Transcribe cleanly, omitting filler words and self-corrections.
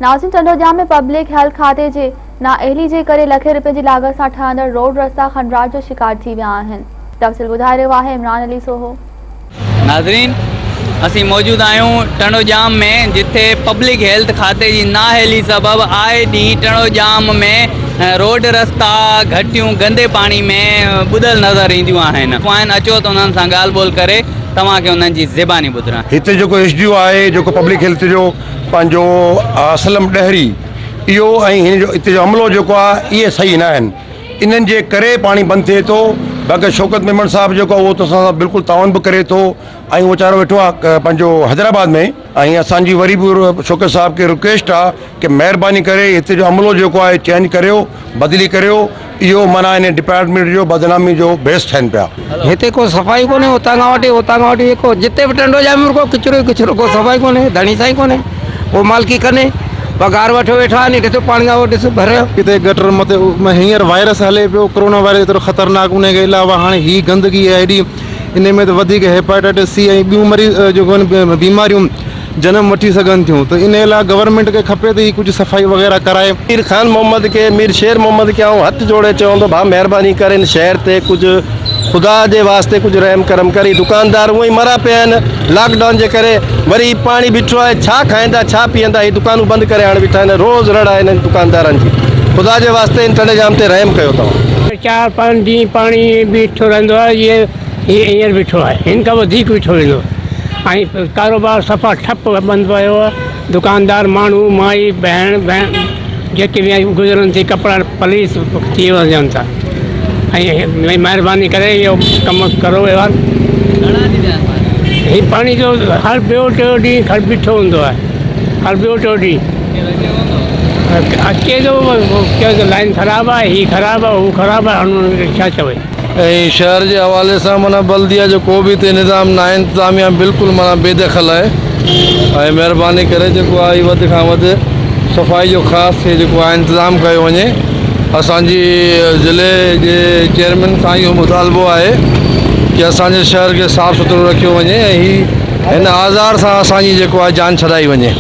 ناظرين Tando Jam ۾ public health کاتي جي نااهلي جي ڪري لکين رپين جي لاڳت سان ٺهندڙ روڊ رستا کنڊرات جو شڪار ٿي ويا آهن. تفصيل ٻڌائي رهيو آهي عمران علي سوهو. ناظرين اسين موجود آهيون ٽنڊوڄام ۾ جتي پبلڪ هيلٿ کاتي جي نااهلي سبب آئي ڏينهن ٽنڊوڄام ۾ روڊ رستا گهٽيون گندي پاڻي ۾ ٻڏل نظر اينديون آهن اچو ته انهن سان ڳالهه ٻولهه ڪري توهان کي انهن جي زباني ٻڌرايان. هتي جيڪو ايس ڊي او آهي جيڪو پبلڪ هيلٿ جو پنهنجو اسلم ڏهري اهو ۽ هن جو اتي جو عملو جيڪو آهي اهي صحيح نه آهن انهن جي ڪري پاڻي بند ٿئي ٿو باقي شوڪت ميمڻ صاحب جيڪو آهي اهو ته اسان سان بلڪل تعاون به ڪري ٿو ۽ اهو ويچارو ويٺو آهي پنهنجو حيدرآباد ۾ ۽ اسان جي وري به شوڪت صاحب کي رڪويسٽ آهي ڪي مهرباني ڪري هتي جو عملو جيڪو آهي چينج ڪريو بدلي ڪريو اهو معنيٰ ان ڊپارٽمينٽ جو بدنامي جو بيس ٺهن پيا. هتي ڪو صفائي ڪونهي اتان کان وٺي اتان کان وٺي ڪو جتي به ٽنڊو ڄام ڪو ڪچرو ئي ڪچرو ڪو صفائي ڪونهي ڌڻي سائين ڪونهي ڪو مالڪي ڪني پگهار وٺيو ويٺا آهن ڏسو پاڻي دا ڏس ڀريو. ڪٿي گٽر مٿي هينئر وائرس هلي پيو ڪرونا وائرس ايترو خطرناڪ ان کي علاوه هاڻي هي گندگي آهي ايڏي ان ۾ ته وڌيڪ هيپاٽائٽس سي ۽ ٻيون مريض جيڪو آهن بيماريون جنم وٺي سگهن ٿيون ته انهي لاء گورنمينٽ کي کپي ته هي ڪجهه صفائي وغيره ڪرائي. مير خان محمد کي مير شير محمد کي آئون هٿ جوڙي چوندو ڀاء مهرباني ڪر هن شهر تي ڪجهه خدا جي واسطي ڪجهه رحم ڪرم ڪر هي دڪاندار هونئن ئي مرا پيا آهن لاڪ ڊائون جي ڪري وري هي پاڻي بيٺو آهي ڇا کائيندا ڇا پيئندا هي دڪانون بند ڪري هاڻ ويٺا آهن روز رڙ آهي هنن دڪاندارن جي خدا جي واسطي هن ٽنڊي ڄام تي رحم ڪيو توهان. چار پنج ڏينهن پاڻي بيٺو رهندو آهي جيئن هي هينئر بيٺو آهي هن کان وڌيڪ بيٺو ويندو ۽ ڪاروبار صفا ٺپ بند پيو آهي دڪاندار ماڻهو مائي ڀيڻ ڀيڻ جيڪي به آهن گذرن ٿي ڪپڙا پليس ٿي وڃن ٿا ۽ مهرباني ڪري اهو ڪم ڪرو وهنوار هي پاڻي جو هر ٻيو ٽيو ڏينهن کڙ بيٺو هوندو آهي هر ٻيو ٽيو ڏينهن اچي ٿو چئي ٿو لائن خراب آهي هي خراب آهي هو خراب آهي هاڻي انهن کي ڇا چوي. ۽ شهر جي حوالي سان معنيٰ بلديه جو ڪو به هتي نظام ناهي انتظاميا بلڪل معنيٰ بي دخل آهي ۽ مهرباني ڪري جيڪو آهي وڌ کان وڌ صفائي جو خاص هي جيڪو آهي انتظام ڪيو وڃي اسان جي ضلعي جي چيئرمين سان اهو مطالبو آهي ڪي اسان جي شهر کي صاف سٿرو رکيو وڃي ۽ هي هن آزار سان اسان جي جيڪو آهي جان ڇڏائي وڃي.